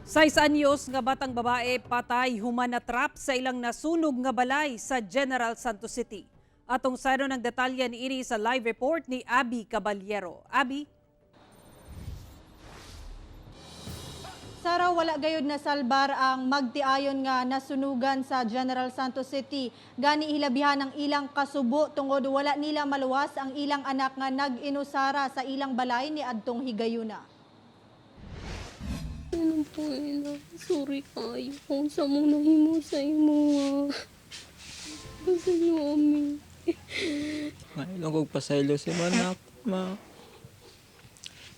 6 anyos nga batang babae patay human na-trap sa ilang nasunog nga balay sa General Santos City. Atong sayran ang detalye niini sa live report ni Abby Caballero. Abby? Sara, wala gayud na salbar ang magtiayon nga nasunugan sa General Santos City. Gani hilabihan ang ilang kasubo tungod wala nila maluwas ang ilang anak nga nag-inusara sa ilang balay ni adtong higayuna. Ano po ila? Sorry kayo kung sa mong nahimo sa imo. Sa inyo ami. Ngayon kog pasaylo sa manak, ma.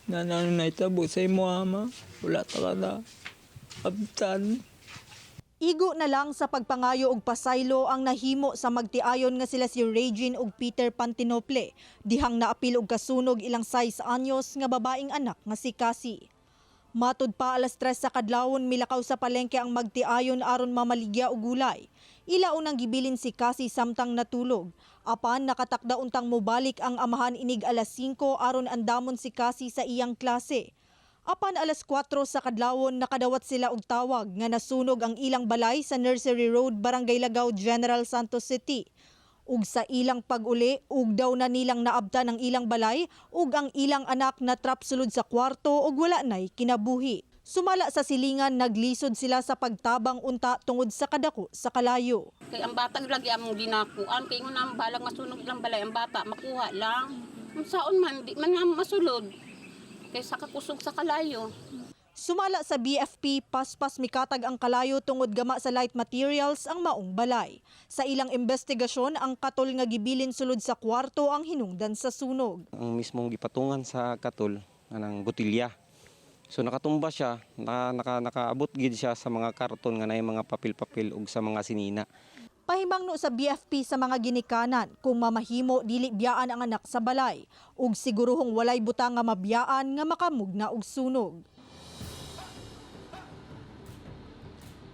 Nanano na itabo sa imo, ama. Wala ta ka na. Abtan. Igo na lang sa pagpangayo og pasaylo ang nahimo sa magtiayon nga sila si Regine ug Peter Pantinople. Dihang naapil og kasunog ilang 6 anyos nga babaeng anak nga si Cassie. Matud pa, alas 3 sa kadlawon milakaw sa palengke ang magtiayon aron mamaligya og gulay. Ila unang gibilin si Cassie samtang natulog. Apan nakatakda untang mobalik ang amahan inig alas 5 aron andamon si Cassie sa iyang klase. Apan alas 4 sa kadlawon nakadawat sila og tawag nga nasunog ang ilang balay sa Nursery Road, Barangay Lagao, General Santos City. Ug sa ilang pag-uli, ug daw na nilang naabtan ang ilang balay ug ang ilang anak na trap sulod sa kwarto ug wala nay kinabuhi. Sumala sa silingan, naglisod sila sa pagtabang unta tungod sa kadako sa kalayo. Kay ang bata lagi among ginakuan kay ingon ang balag masunog ilang balay, ang bata makuha lang. Unsaon man di man nga masulod. Kay sa kakusog sa kalayo. Sumala sa BFP, paspas mikatag ang kalayo tungod gama sa light materials ang maong balay. Sa ilang investigasyon, ang katol nga gibilin sulod sa kwarto ang hinungdan sa sunog. Ang mismong gipatungan sa katol anang botilya. So nakatumba siya, nakaabot gid siya sa mga karton nga naay mga papel-papel ug sa mga sinina. Pahimangno sa BFP sa mga ginikanan kung mamahimo dili biyaan ang anak sa balay ug siguruhong walay butang nga mabiyaan nga makamugna og sunog.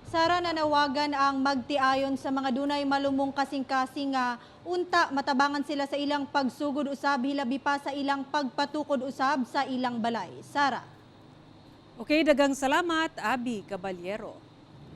Sara, nanawagan ang magtiayon sa mga dunay malumong kasing-kasing nga unta matabangan sila sa ilang pagsugod usab, hilabi pa sa ilang pagpatukod usab sa ilang balay. Sara. Okay, dagang salamat, Abby Caballero.